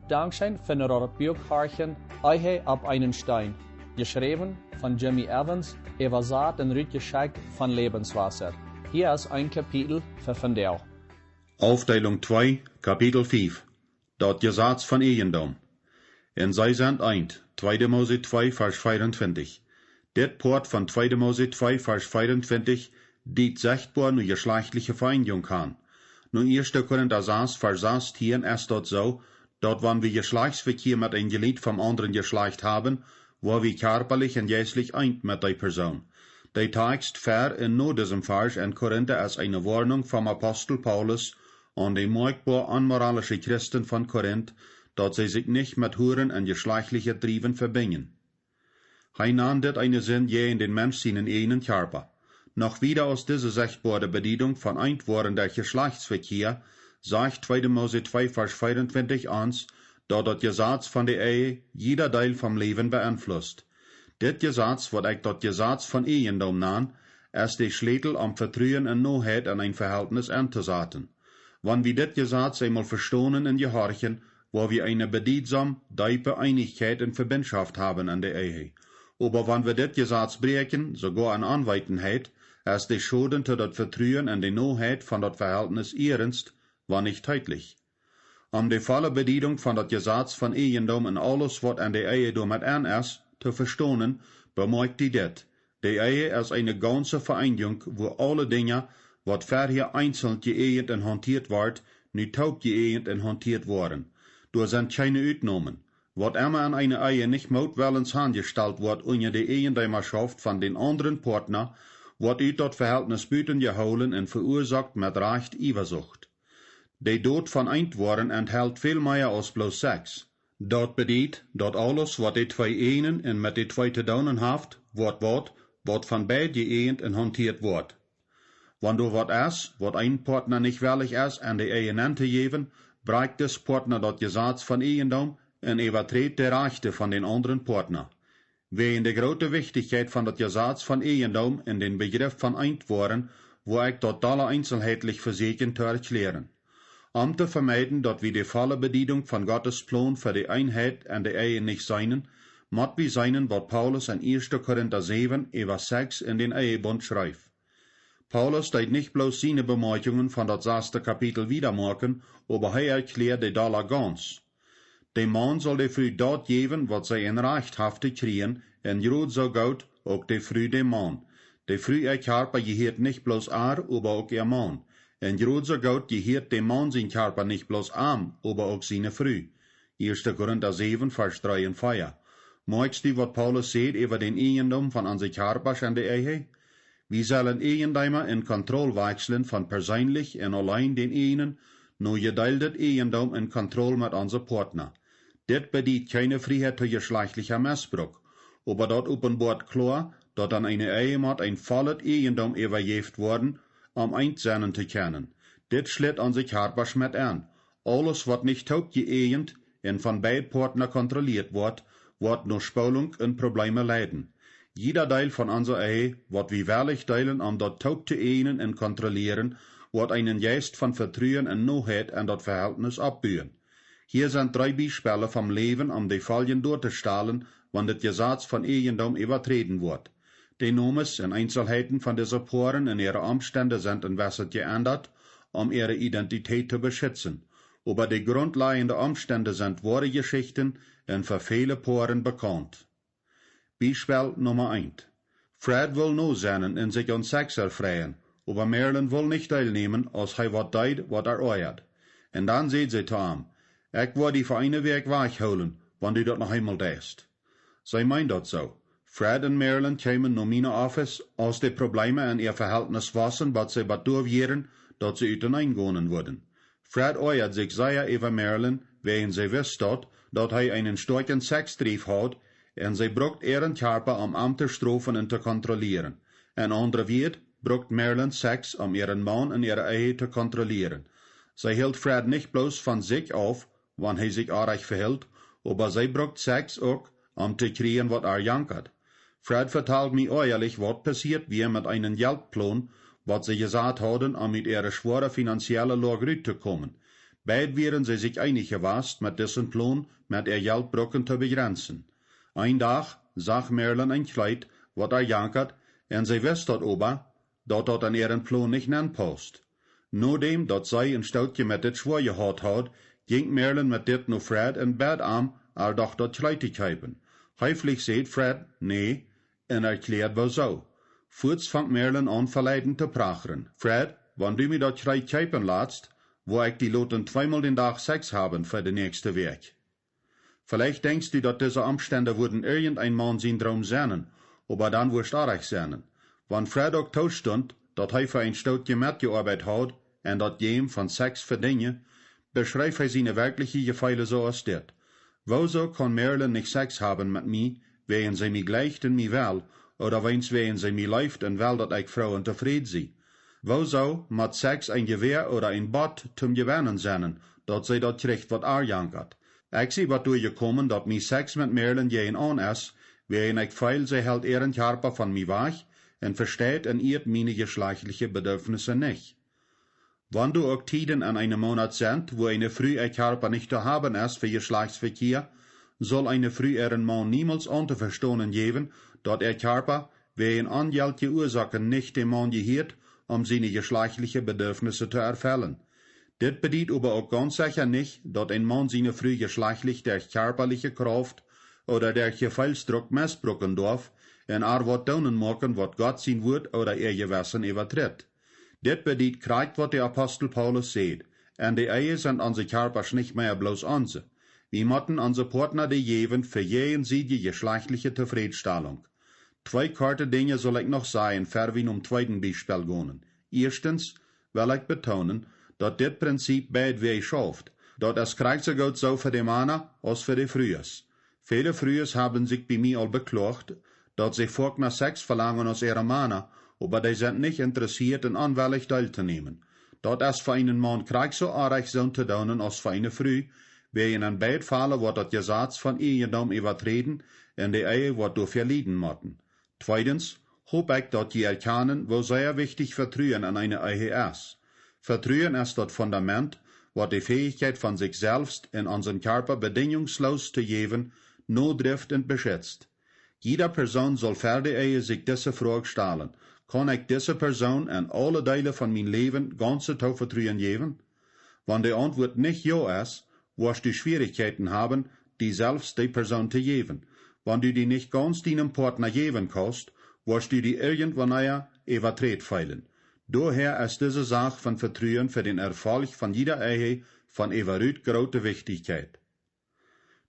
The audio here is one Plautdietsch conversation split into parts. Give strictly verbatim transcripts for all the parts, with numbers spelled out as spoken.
Dankscheen fa daut Buak horchen, Ehe opp eenen Steen, jeschräwen von Jimmy Evans, äwasat un rutjeschekjt von Lebenswasser. Hia es een Kapitel fa vondoag. Aufdeelunk twee, Kapitel fief. Daut Jesaz von Ieejendoom. Un see sent eent, tweede Mose twee, Varsch veeauntwintich. Dit Poat von tweede Mose twee, Varsch veeauntwintich, diet sechtboa no jeschlajchtliche Vereenigung aun. No ieeschte Korinta sas, Varsch sastieen es daut soo, daut wan wie Jeschlajchtsvekjia met een Jelied vom aundren Jeschlajcht haben, woa wie kjarpalich un jeistlich eent met dee Persoon. De Takjst ver un no disem Varsch en Korinta es eene Woarnunk vom Apostel Paulus aun de moakjboa onmoralische Christen von Korint, daut see sikj nich met Huren un jeschlajchtlichet Driewen vebinjen. Hee nand dit eene Sind jäajen dän Mensch sienen ieejnen Kjarpa. Noch wieda aus dise sechtboare Bediedunk von eent woaren derch Jeschlajchtsvekjia, sajcht tweede Mose twee, Varsch veeauntwintich ons, daut daut Jesaz von de Ehe jieda Deel vom Läwen beenflusst. Dit Jesaz, waut ekj daut Jesaz von Ieejendoom nan, es de Schlätel om Vetruen un Noheit en een Vehältnis auntosaten. Wan wie dit Jesaz eemol vestonen un jehorchen, woa wie eene bediedsom, deepe Eenichkjeit un Vebinjschoft haben en de Ehe. Oba wan wie dit Jesaz bräakjen, soogoa en Onweetenheit, es de Schoden to daut Vetruen un de Noheit von daut Vehältnis ernst, wan nich deedlich. Om de volle Bediedunk von daut Jesaz von Ieejendoom un aules, waut en de Ehe doamet aun es, to vestonen, bemoakjt hee dit: De Ehe es eene gaunze Vereenigung, wua aule Dinja, waut verhäa eenzeln jeeejent un hauntieet wort, nu toop jeeejent un hauntieet woaren. Doa sent kjeene Utnomen. Waut emma en eene Ehe nich mootwellens aunjestalt woat unja de Ieejendeemerschoft von dän aundren Partna, woat ut daut Vehältnis buten jehoolen un veuasoakt met Rajcht Ieesucht. De Dot von eent woaren enthelt väl mea aus bloos Sex. Daut bediet, daut aules, waut de twee eenen un met de twee to doonen haft, woat waut, waut von beid jeeejent un hauntieet woat. Wan doa waut es, waut een Partna nich wellich es en de Ehe nentojäwen, brakjt dis Partna daut Jesaz von Ieejendoom un äwaträdt de Rajchte von dän aundren Partna. Wäajen de groote Wichtichkjeit von daut Jesaz von Ieejendoom un dän Bejriff von eent woaren, woa ekj daut dolla eenzelheitlich vesieekjen to erkjläaren. Om to vemeiden, daut wie de volle Bediedunk von Gottes Plon fa de Eenheit en de Ehe nich seenen, mott wie seenen, waut Paulus en ieeschte Korinta säwen äwa Sex en dän Ehebunt schreef. Paulus deed nich bloos siene Bemoakjungen von daut saste Kapitel wiedamoaken, oba hee erkjläad de dolla gaunz. De Maun saul de Fru daut jäwen, waut see en Rajcht haft to kjrieen, un jrod soo goot uk de Fru däm Maun. De Fru äa Kjarpa jehieet nich bloos ar, oba uk äa Maun. Un jrod soo goot jehieet däm Maun sien Kjarpa nich bloos am, oba uk siene Fru. Ieeschte Korinta säwen, Varsch dree un vea. Moakjst du, waut Paulus sajcht äwa dän Ieejendoom von onse Kjarpasch en de Ehe? Wie sellen Ieejendeema en Kontroll wajchslen von perseenlich un auleen dän eenen, no jedeeldet Ieejendoom en Kontroll met onse Partna. Dit bediet kjeene Frieheit to jeschlajchtlicha Missbruk, oba daut openboat kloa, daut aun eene Ehe mott een vollet Ieejendoom äwajäft woaren, om eent sennen to kjennen. Dit schlitt onse Kjarpasch met en. Aules, waut nich toop jeeejent un von beid Partna kontrollieet woat, woat no Spolunk un Probleeme leiden. Jieda Deel von onse Ehe, waut wie wellich deelen, om daut toop to eejnen un kontrollieren, woat eenen Jeist von Vetruen un Noheit en daut Vehältnis oppbuen. Hia sent dree Biespellen vom Läwen, om de Foljen doatostalen, wan daut Jesaz von Ieejendoom äwaträden woat. De Nomes un Eenzelheiten von dise Poaren un äare Omstend sent een bät jeendat, om äare Identität to beschitzen. Oba de grundlajende Omstend sent woare Jeschichten un fa väle Poaren bekaunt. Biespel Numma eent. Fred wull no sennen un sikj aun Sex erfreien, oba Marilyn wull nich deelnämen, aus hee waut deed, waut ar oajad. Un dan säd see to am: "Ekj woa die fa eene Wäakj wajchhoolen, wan du daut noch eemol deist." See meend daut soo. Fred un Marilyn kjeemen no miene Office, aus de Probleeme en äa Vehältnis wossen, bat see bat doa wieren, daut see uteneen gonen wudden. Fred oajad sikj sea äwa Marilyn, wäajen see wist daut, daut hee eenen stoakjen Sexdriew haud, un see brukt äaren Kjarpa, om am to strofen un to kontrollieren. En aundre Wieed, brukt Marilyn Sex, om äaren Maun en äare Ehe to kontrollieren. See hilt Fred nich bloos von sikj auf, wan hee sikj oajch vehilt, oba see brukt Sex uk, om to kjrieen, waut ar jankat. Fred vetald mie oajalich, waut passieet wia met eenen Jeltplon, waut see jesat hauden, om ut äare schwoare finanzielle Loag rut to komen. Beid wieren see sikj eenich jewast met disen Plon, met äa Jeltbruken to bejrenzen. Een Dach sach Marilyn een Kjleet, waut ar jankat, un see wist daut oba, daut daut en äaren Plon nich nenpaust. Nodäm daut see een Stootje met dit Schwoa jehaut haud, jinkj Marilyn met dit no Fred un bäd am, ar doch daut Kjleet to kjeepen. Heeflich säd Fred nä un erkjläad wuarom. Fuaz funk Marilyn aun veleiden to prachren: Fred, wan du mie daut Kjleet kjeepen latst, woa ekj die loten tweemol dän Dach Sex haben fa de näakjste Wäakj. Veleicht denkjst du, daut dise Omstend wudden irjent een Maun sien Droom sennen, oba dan wurscht du oajch sennen. Wan Fred uk toostunt, daut hee fa een Stootje metjeoabeit haud un daut jäm von Sex vedinjen, beschreef hee siene werkjliche Jefeelen soo aus dit: Wuarom kaun Marilyn nich Sex haben met mie, wäajen see mie jleicht un mie well, ooda wäajen see mie leeft un well, daut ekj froo un tofräd sie? Wuarom mott Sex een Jewäa ooda een Bot toom Jewennen sennen, daut see daut kjricht, waut ar jankat? Ekj sie bat doa jekomen, daut mie Sex met Marilyn jäajenaun es, wäajen ekj feel, see helt äaren Kjarpa von mie wajch un vesteit un ieet miene jeschlajchtliche Bedarfnisse nich. Wan doa uk Tieden en eenem Moonat sent, wua eene Fru äa Kjarpa nich to haben es fa Jeschlajchtsvekjia, saul eene Fru äaren Maun niemols auntovestonen jäwen, daut äa Kjarpa wäajen onjeltje Uasoaken nich däm Maun jehieet, om siene jeschlajchtliche Bedarfnisse to erfellen. Dit bediet oba uk gaunz secha nich, daut een Maun siene Fru jeschlajchtlich derch kjarpaliche Krauft ooda derch Jefeelsdruck mesbruken darf un ar waut doonen moaken, waut Gott sien Wuat ooda äa Jewessen äwatritt. Dit bediet krakjt, waut de Apostel Paulus säd: En de Ehe sent onse Kjarpasch nich mea bloos onse. Wie motten onse Partna dee jäwen fa jäajensiedje jeschlajchtliche Tofrädstalunk. Twee korte Dinja saul ekj noch sajen, ea wie nom tweeden Biespel gonen. Ieeschtens well ekj betonen, daut dit Prinzip beid Wäaj schauft. Daut es krakjt soo goot soo fa de Mana aus fa de Frues. Väle Frues haben sikj bie mie aul bekloagt, daut see foaken Sex velangen aus äare Mana, oba dee sent nich interessieet un onwellich deeltonämen. Daut es fa eenen Maun krakjt soo oajch, soont to doonen aus fa eene Fru, wäajen en beid Fäle woat daut Jesaz von Ieejendoom äwaträden un de Ehe woat doafäa lieden motten. Tweedens hop ekj, daut jie erkjanen, woo sea wichtich Vetruen en eene Ehe es. Vetruen es daut Fundament, waut de Fäichkjeit von sikj selfst un onsen Kjarpa bedinjungsloos to jäwen nodrift un beschitzt. Jieda Persoon saul ver de Ehe sikj dise Froag stalen: Kaun ekj dise Persoon en aule Deelen von mien Läwen gaunz Vetruen jäwen? Wan de Auntwuat nich jo es, woascht du Schwierichkjeiten haben, die selfst dee Persoon to jäwen. Wan du die nich gaunz dienem Partna jäwen kaust, woascht du die irjentwanea äwaträdt feelen. Doahäa es dise Sach von Vetruen fa dän Erfolch von jieda Ehe von äwarut groote Wichtichkjeit.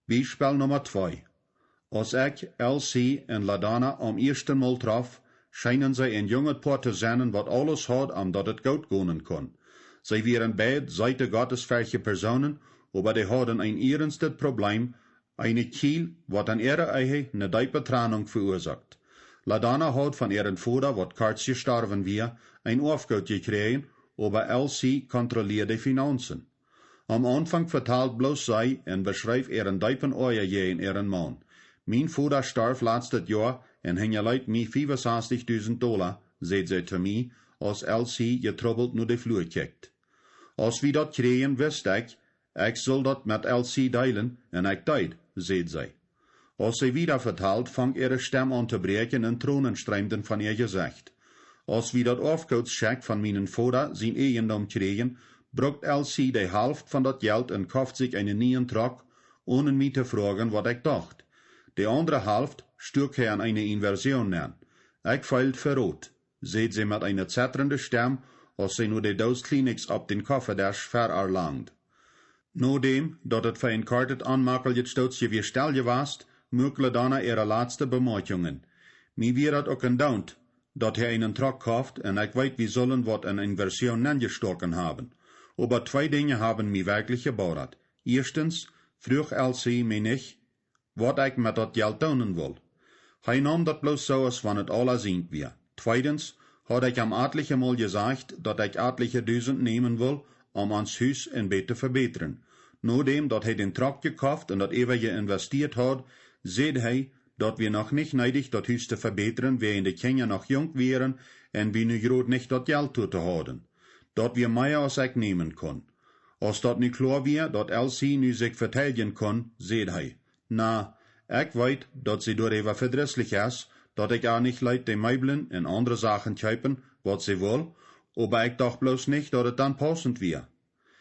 Biespel Numma twee. Aus ekj Elsie un LaDonna aum ieeschten Mol trof, scheenen see een junget Poa to sennen, waut aules haud, om daut et goot gonen kunn. See wieren beid seete, gottesferchte Persoonen, oba dee hauden een iernst Probleem, eene Kjeel, waut en äare Ehe eene deepe Trennunk veuasoakt. LaDonna haud von äaren Voda, waut kort jestorwen wia, een Oafgoot jekjräajen, oba Elsie kontrolieed de Finaunzen. Aum Aunfank vetald bloos see un beschreef äaren deepen Oaja jäajen äaren Maun. Mien Voda storf latstet Joa un hinjaleet mie fiefunsastich dusent Dolla, säd see to mie, aus Elsie jetrubbelt no de Flua kjikjt. Aus wie daut kjräajen, wist ekj, ekj sull daut met Elsie deelen, un ekj deed, säd see. Aus see wieda vetald, funk äare Stemm aun to bräakjen un Tronen streemden von äa Jesecht. Aus wie daut Oafgootschekj von mienen Voda sien Ieejendom kjräajen, brukt Elsie de Halft von daut Jelt un koft sikj eenen nieen Trock, onen mie to froagen, waut ekj docht. De aundre Halft stuak hee en eene Inversion nenn. Ekj feeld veroot, säd see met eene zetrende Stemm, aus see no de Doos Kleenix opp dän Koffadesch ver ar langd. Nodäm daut et fa een kortet onmakeljet Stootje wia stell jewast, muak LaDonna äare latste Bemoakjungen. Mie wia daut uk endoont, daut hee eenen Trock koft, un ekj weet, wie sullen waut en Inversion nenjestoaken haben. Oba twee Dinja haben mie werkjlich jeboodat. Ieeschtens fruach Elsie mie nich, waut ekj met daut Jelt doonen wull. Hee naum daut bloos soo, aus wan et aula sient wia. Tweedens haud ekj am atliche Mol jesajcht, daut ekj atliche dusent nämen wull, om ons Hus een bät to vebätren. Nodäm daut hee dän Trock jekoft un daut äwaje investieet haud, säd hee, daut wia noch nich needich, daut Hus to vebätren, wäajen de Kjinja noch junk wieren un wie nu jrod nich daut Jelt doatoo hauden. Daut wia mea, aus ekj nämen kunn. Aus daut nu kloa wia, daut Elsie nu sikj veteidjen kunn, säd hee: "Na, ekj weet, daut see doaräwa vedrisslich es, daut ekj ar nich leet de Meeblen un aundre Sachen kjeepen, waut see wull, oba ekj docht bloos nich, daut et dan paussent wia.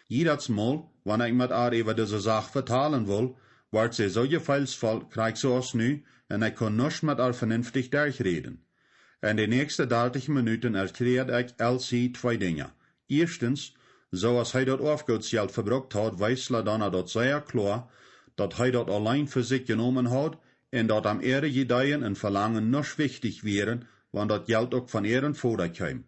Jiedatsmol, wan ekj met ar äwa dise Sach vetalen wull, wort see soo jefeelsvoll, krakjt soo aus nu, un ekj kunn nuscht met ar venenftich derchräden." En de näakjste dartich Minuten erkjläad ekj Elsie twee Dinja. Ieeschtens, soo aus hee daut Oafgootsjelt vebrukt haud, wees LaDonna daut sea kloa, daut hee daut auleen fa sikj jenomen haud un daut am äare Ideeen un Velangen nuscht wichtich wieren, wan daut Jelt uk von äaren Voda kjeem.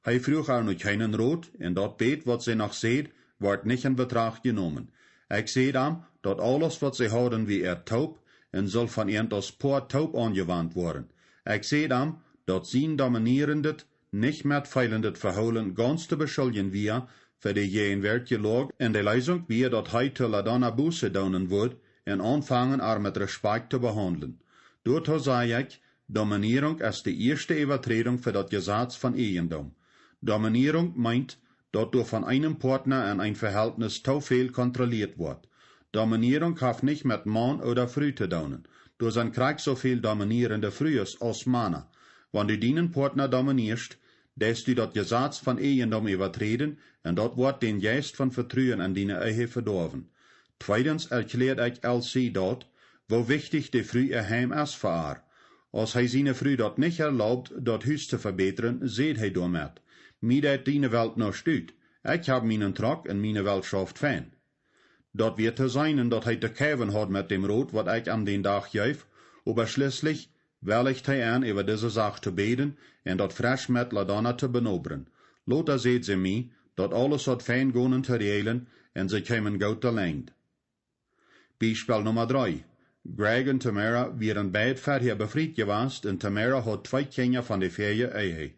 Hee fruach ar no kjeenen Rot, un daut bät, waut see noch säd, wort nich en Betracht jenomen. Ekj säd am, daut aules, waut see hauden, wia äa toop un sull von an aus Poa toop aunjewant woaren. Ekj säd am, daut sien dominierendet, nich metfeelendet Vehoolen gaunz to beschuljen wia fa de jäajenwoatje Loag, un de Leesunk wia, daut hee to LaDonna Buße doonen wudd un aunfangen, ar met Respakjt to behaundlen. Doatoo säd ekj: "Dominierunk es de ieeschte Äwaträdunk fa daut Jesaz von Ieejendom. Dominierunk meent, daut doa von eenem Partna en een Vehältnis too väl kontrolieet woat. Dominierunk haft nich met Maun ooda Fru to doonen. Doa sent krakjt soo väl dominierende Frues aus Mana. Wan du dienen Partna dominieescht, deist du daut Jesaz von Ieejendom äwaträden, un daut woat dän Jeist von Vetruen en diene Ehe vedoawen." Tweedens erkjläad ekj Elsie daut, woo wichtich de Fru äa Heim es fa ar. Aus hee siene Fru daut nich erlaubt, daut Hus to vebätren, säd hee doamet: "Mie deit diene Welt nuscht ut. Ekj hab mienen Trock un miene Welt schauft fein." Daut wia to seenen, daut hee to kjeiwen haud met däm Rot, waut ekj am dän Dach jeef, oba schlieslich wellicht hee en, äwa dise Sach to bäden un daut fresch met LaDonna to benobren. Lota säd see mie, daut aules haud fein gonen to räajlen un see kjeemen goot to Lenjd. Biespel Numma dree. Greg un Tamara wieren beid verhäa befriet jewast un Tamara haud twee Kjinja von de väaje Ehe.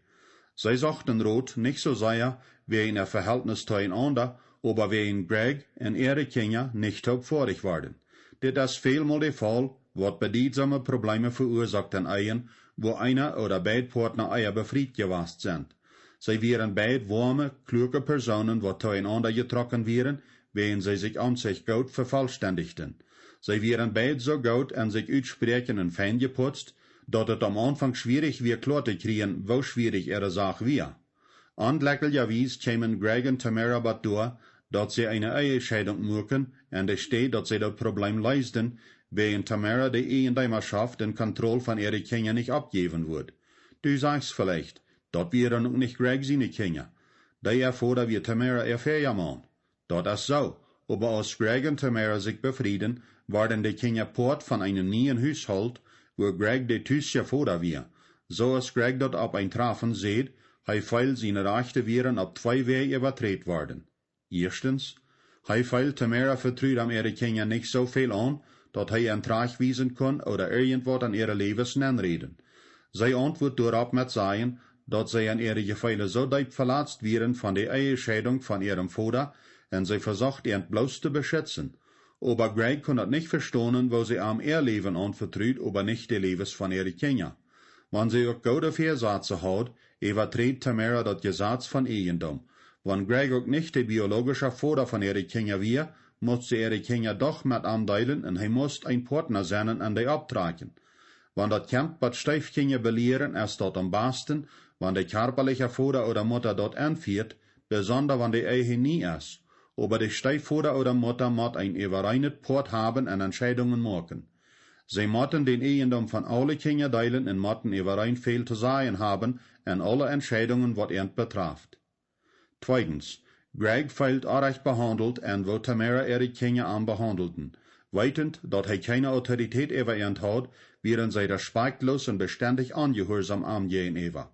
See sochten Rot nich soo sea wäajen äa Vehältnis to eenaunda, oba wäajen Greg un äare Kjinja nich toop foadich worden. Dit es välmol de Faul, waut bedietsome Probleme veuasoakt en Ehen, wua eena ooda beid Partna ea befriet jewast sent. See wieren beid woame, kluake Persoonen, waut to eenaunda jetrocken wieren, wäajen see sikj aun sikj goot vevollständichten. See wieren beid soo goot en sikj utspräakjen un fein jeputzt, daut et aum Aunfank schwierich wia kloa to kjrieen, woo schwierich äare Sach wia. Onjlekjlijawies kjeemen Greg un Tamara bat doa, daut see eene Ehescheidunk muaken, en de Städ daut see daut Probleem leesden, wäajen Tamara de Iejendeemaschoft un Kontroll von äare Kjinja nich oppjäwen wudd. Du sajchst veleicht: "Daut wieren uk nich Greg siene Kjinja. Dee äa Voda wia Tamara äa väaja Maun." Daut es soo, oba aus Greg un Tamara sikj befrieden, worden de Kjinja Poat von eenen nieen Hushault, wua Greg de tusja Voda wia. Soo aus Greg daut opp een Trafen säd, hee feeld, siene Rajchte wieren opp twee Wäaj äwaträdt worden. Ieeschtens, hee feeld, Tamara vetrud am äare Kjinja nich soo väl aun, daut hee an trajcht wiesen kunn ooda irjentwaut en äare Läwes nenräden. See auntwuat doaropp met sajen, daut see en äare Jefeele soo deep velatzt wieren von de Ehescheidunk von äarem Voda, un see vesocht an bloos to beschitzen. Oba Greg kunn daut nich vestonen, woo see am äa Läwen aunvetrud, oba nich de Läwes von äare Kjinja. Wan see uk goode Väasazen haud, äwaträd Tamara daut Jesaz von Ieejendom. Wan Greg uk nich de biologische Voda von äare Kjinja wia, must see äare Kjinja doch met am deelen un hee must een Partna sennen en dee opptrakjen. Wan daut kjemt bat Steefkjinja belieren, es daut aum basten, wan de kjarpaliche Voda ooda Mutta daut enfieet, besonda wan de Ehe nie es. Oba de Steefvoda ooda Mutta mott een äwareenet Poat haben en Entscheidungen moaken. See motten dän Ieejendom von aule Kjinja deelen un motten äwareen väl to sajen haben en aule Entscheidungen, waut an betraft. Tweedens, Greg feeld orrajcht behaundelt en woo Tamara äare Kjinja am behaundelden. Weetent, daut hee kjeene Autoritäet äwa an haud, wieren see respakjtloos un bestendich onjehuarsom am jäajenäwa.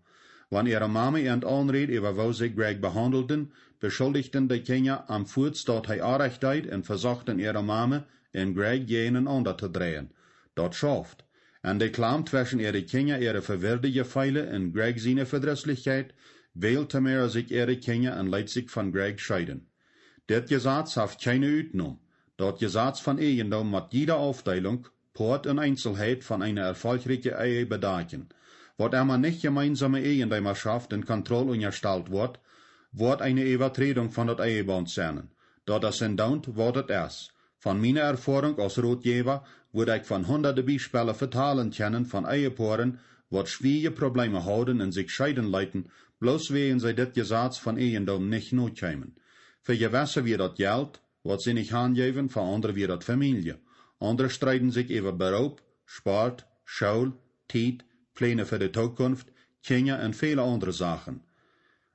Wan äare Mame an aunräd äwa woo see Greg behaundelden, beschuldichten de Kjinja am fuaz, daut hee orrajcht deed, un vesochten äare Mame un Greg jäajenaunda to dreien. Daut schauft. En de Klam tweschen äare Kjinja äare vewirrde Jefeele un Greg siene Vedrisslichkjeit, wäld Tamara sikj äare Kjinja un leet sikj von Greg scheeden. Dit Jesaz haft kjeene Utnom. Daut Jesaz von Ieejendom mott jiede Aufdeelunk, Poat un Eenzelheit von eene erfolchrikje Ehe bedakjen. Waut emma nich jemeensome Iejendeemaschoft un Kontroll unjastalt woat, woat eene Äwaträdunk von daut Ehebaunt sennen. Daut es endoont, waut et es. Von miene Erfoarunk aus Rotjäwa wudd ekj von hundade Biespellen vetalen kjennen von Ehepoaren, waut schwierje Probleemen hauden un sikj scheeden leeten, bloos wäajen see dit Jesaz von Ieejendoom nich nokjeemen. Fa jewesse wia daut Jelt, waut see nich hanjeewen, fa aundre wia daut Famielje. Aundre streeden sikj äwa Beroop, Sport, School, Tiet, Pläne fa de Tookunft, Kjinja un väle aundre Sachen.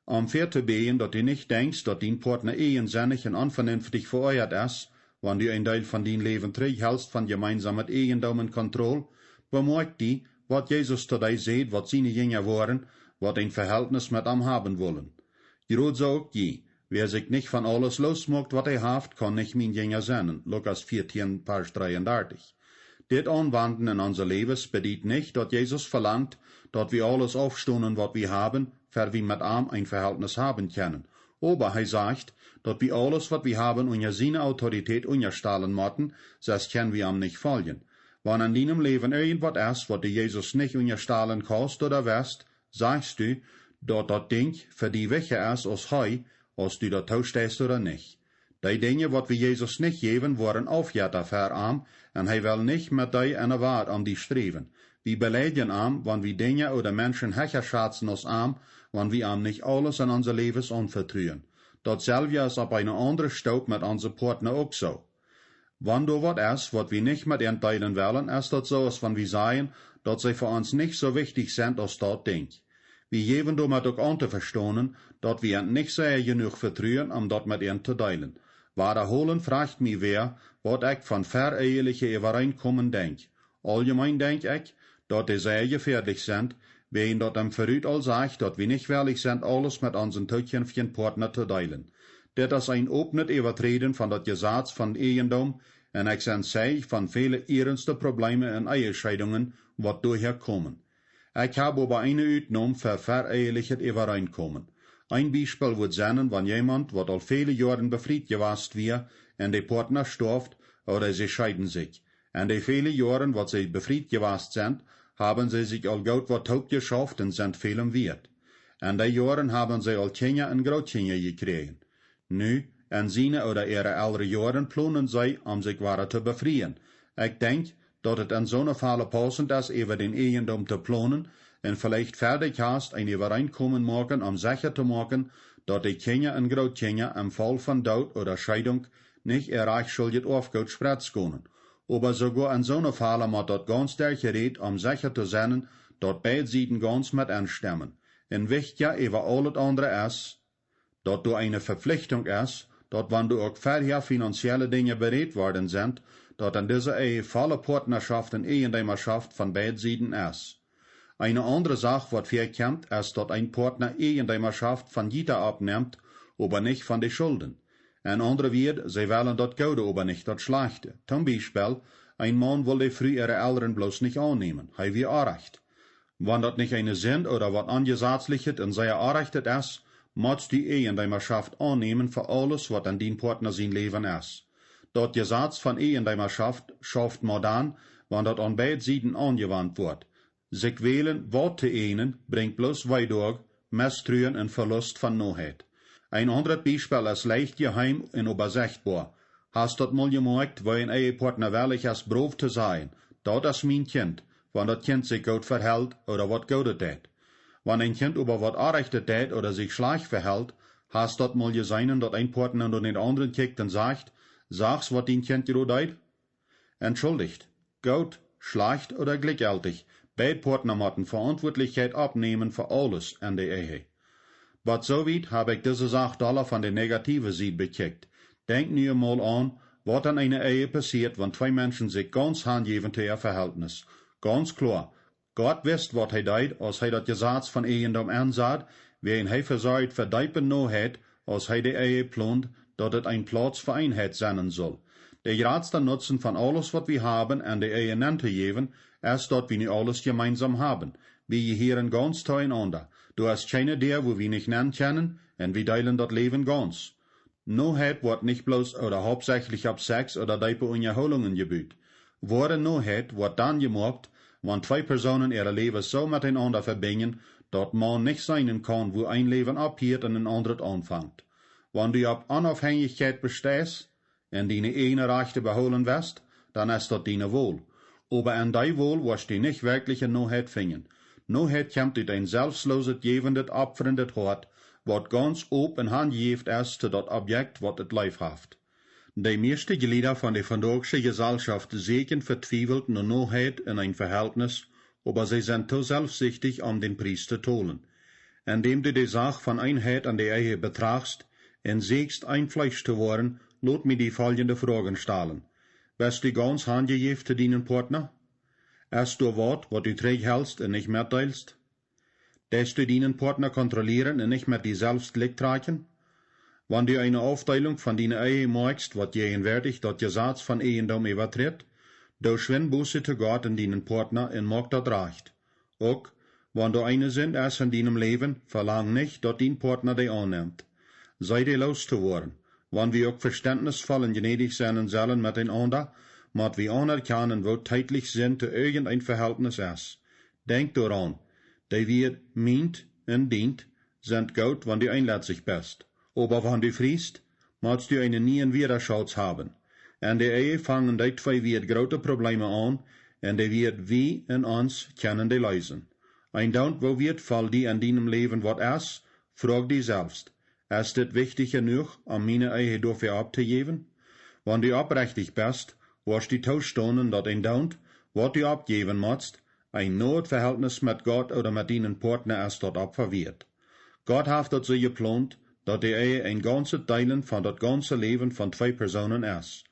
Om väatobieejen, daut du nich denkjst, daut dien Poatna ieejensennich un onvenenftich veoajat es, wan du een Deel von dien Läwen trigjhelst von jemeensamet Ieejendoom un Kontroll, bemoakj die, waut Jesus to dee säd, waut siene Jinja wieren, waut een Vehältnis met am haben wullen. Jrod soo uk jie: Wäa sikj nich von aules loosmoakt, waut hee haft, kaun nich mien Jinja sennen. Lukas vieetieen, Varsch dreeundartich. Dit aunwenden en onse Läwes bediet nich, daut Jesus velangt, daut wie aules aufstonen, waut wie haben, ver wie met am een Vehältnis haben kjennen. Oba hee sajcht, daut wie aules, waut wie haben, unja siene Autoritäet unjastalen motten, sest kjenn wie am nich foljen. Wan en dienem Läwen irjent waut es, waut du Jesus nich unjastalen kaust ooda west, sajchst du, daut daut Dinkj fa die wichtja es aus hee, aus du daut toosteist ooda nich. Dee Dinja, waut wie Jesus nich jäwen, wieren Aufjetta ver am, un hee well nich met dee enne Welt om die sträwen. Wie beleidjen am, wan wie Dinja ooda Menschen hecha schazen aus am, wan wie am nich aules en onse Läwes aunvetruen. Daut selwje es opp eene aundre Stoop met onse Poatna uk soo. Wan doa waut es, waut wie nich met an deelen wellen, es daut soo, aus wan wie sajen, daut see fa ons nich soo wichtich sent aus daut Dinkj. Wie jäwen doamet uk aun to vestonen, daut wie an nich sea jenuach vetruen, om daut met an to deelen. Wadaholen frajcht mie wäa, waut ekj von vereheliche Äwareenkomen denkj. Auljemeen denkj ekj, daut dee sea jefäadlich sent, wäajen daut em verut aul sajcht, daut wie nich wellich sent, aules met onsen tookjinftjen Poatna to deelen. Dit es een opnet Äwaträden von daut Jesaz von Ieejendoom, un ekj sie Zeij von väle ernste Probleemen un Ehescheidungen, waut doahäa komen. Ekj hab oba eene Utnom fa verehelichet Äwareenkomen. Een Biespel wudd sennen, wan jemaunt, waut aul väle Joaren befriet jewast wia, un de Poatna storf ooda see scheeden sikj. En de väle Joaren, waut see befriet jewast sent, haben see sikj aul goot waut toopjeschauft un sent välem wieet. En dee Joaren haben see aul Kjinja un Grootkjinja jekjräajen. Nu, en siene ooda äare elre Joaren plonen see, om sikj wada to befrieen. Ekj denkj, daut et en soone Falle paussent es, äwa dän Ieejendoom to plonen un veleicht ver de Kjast een Äwareenkomen moaken, om secha to moaken, daut de Kjinja un Grootkjinja em Faul von Doot ooda Scheidunk nich äa rajchtschuldjet Oafgoot spretz gonen. Oba soogoa en soone Falle mott daut gauns derchjerät, om secha to sennen, daut beid Sieden gauns met enstemmen. Un wichtja äwa aulet aundre es, daut doa eene Veflichtunk es, daut wan doa uk verhäa finanzielle Dinja berät worden sent, daut en dise Ehe volle Poatnaschoft un Ieejendeemaschoft von beid Sieden es. Eene aundre Sach, waut väakjemt, es, daut een Poatna Ieejendeemaschoft von Jieta oppnemt, oba nich von de Schulden. En aundre Wieed, see wellen daut Goode, oba nich daut Schlajchte. Toom Biespel, een Maun well de Fru äare Elren bloos nich aunnämen. Hee wia orrajcht. Wan daut nich eene Sind ooda waut Onjesatzlichet un sea Orrajchtet es, motst du Ieejendeemaschoft aunnämen fa aules, waut en dien Poatna sien Läwen es. Daut Jesaz von Ieejendeemaschoft schauft mau dan, wan daut aun beid Sieden aunjewant woat. Sikj wälen, waut to ieejnen, brinjt bloos Weedoag, Mestruen un Velust von Noheit. Een aundret Biespel es leicht jeheem un obasechtboa. Hast daut mol jemoakjt, woo een Ehepoatna wellich es, brow to sajen: "Daut es mien Kjint", wan daut Kjint sikj goot vehelt ooda waut Goodet deit? Wan een Kjint oba waut Orrajchtet deit ooda sikj schlajcht vehelt, hast daut mol jeseenen, daut een Poatna no dän aundren kjikjt un sajcht: "Sachst, waut dien Kjint jrod deit?" Entschuldicht, goot, schlajcht ooda jlikjjeltich, beid Poatna motten Veauntwuatlichkjeit oppnämen fa aules en de Ehe. Bat soo wiet hab ekj dise Sach dolla von de negative Sied bekjikjt. Denkj nu emol aun, waut en eene Ehe passieet, wan twee Menschen sikj gauns hanjäwen to äa Vehältnis. Gauns kloa, Gott wist, waut hee deed, aus hee daut Jesaz von Ieejendoom ensad, wäajen hee vesorjd fa deepe Noheit, aus hee de Ehe plond, daut et een Plauz fa Eenheit sennen sull. De jratsta Nutzen von aules, waut wie haben, en de Ehe nentojäwen, es, daut wie nu aules jemeensam haben. Wie jehieren gauns toenaunda. Doa es kjeene Däa, wua wie nich nen kjennen, un wie deelen daut Läwen gauns. Noheit woat nich bloos ooda hauptsächlich opp Sex ooda deepe Unjahoolungen jebut. Woare Noheit woat dan jemoakt, wan twee Persoonen äare Läwes soo met eenaunda vebinjen, daut mau nich seenen kaun, wua een Läwen opphieet un een aundret aunfangt. Wan du opp Onofhenjichkjeit besteist un diene ieejne Rajchte behoolen west, dan es daut diene Wol. Oba en dee Wol woascht du nich werkjliche Noheit finjen. Noheit kjemt ut een selfstlooset, jäwendet, opfrendet Hoat, waut gaunz op un hanjejäft es to daut Objekt, waut et leef haft. De mieeschte Jlieda von de vondaagsche Jeselschoft sieekjen vetwiewelt no Noheit en een Vehältnis, oba see sent too selfstsichtich, om dän Pries to tolen. Endäm du de Sach von Eenheit en de Ehe betrachtst un sieekjst, een Fleesch to woaren, lot mie die foljende Froagen stalen: Best du gaunz hanjejäft to dienen Poatna? Es doa waut, waut du trigjhelst un nich metdeelst? Deist du dienen Poatna kontrolieren un nich met die selfst jlikj trakjen? Wan du eene Aufdeelunk von diene Ehe moakst, waut jäajenwoatich daut Jesaz von Ieejendom äwatritt, doo schwind Buße to Gott un dienen Poatna un moak daut rajcht. Uk wan doa eene Sind es en dienem Läwen, velang nich, daut dien Poatna dee aunnemt. See dee loos to woaren. Wan wie uk vestentnisvoll un jnädich sennen sellen met eenaunda, mott wie aunerkjanen, woo teidlich Sind to irjent een Vehältnis es. Denkj doaraun: Dee Wieed mient un dient sent goot, wan du eenletzich best. Oba wan du friest, motst du eenen nieen Wiedaschauz haben. En de Ehe fangen dee twee Wieed groote Probleeme aun, un de Wieed wie un ons kjennen dee leesen. Eendoont, woo wieetvoll die en dienem Läwen waut es, froag die selfst: Es dit wichtich jenuach, om miene Ehe doafäa opptojäwen? Wan du opprechtich best, woascht du toostonen, daut eendoont, waut du oppjäwen motst, een noet Vehältnis met Gott ooda met dienen Poatna es daut Opfa wieet. Gott haft daut soo jeplont, daut de Ehe een gaunzet Deelen von daut gaunze Läwen von twee Persoonen es.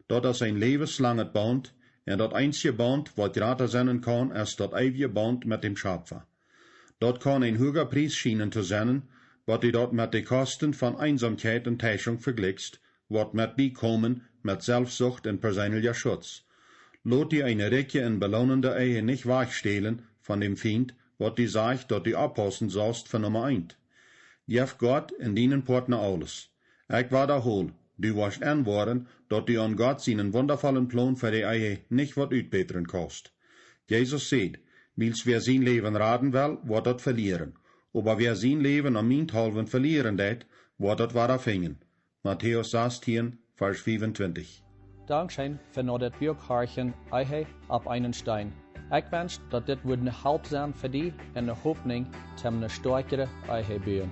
Daut es een läwenslanget Baunt, un daut eensje Baunt, waut jrata sennen kaun, es daut eewje Baunt met däm Schapfa. Daut kaun een huaga Pries schienen to sennen, wan du daut met de Kosten von Eensomkjeit un Teischunk vejlikjst, waut met biekomen met Selfstsucht un perseenelja Schutz. Lot die eene rikje un beloonende Ehe nich wajchstälen von däm Fient, waut die sajcht, daut du oppaussen saust fa Numma eent. Jeff Gott un dienen Poatna aules. Ekj wadahol, du woascht enwoaren, daut du aun Gott sienen wundavollen Plon fa de Ehe nich waut utbätren kaust. Jesus säd: Wiels wäa sien Läwen raden well, woat daut velieren. Oba wäa sien Läwen om mienthaulwen velieren deit, woat daut wada finjen. Matäus sastien, Varsch fiefuntwintich. Dankscheen fa no dit Buak horchen, Ehe opp eenen Steen. Ekj wensch, daut dit wudd ne Help sennen fa die un ne Hopninj toom ne stoakjre Ehe buen.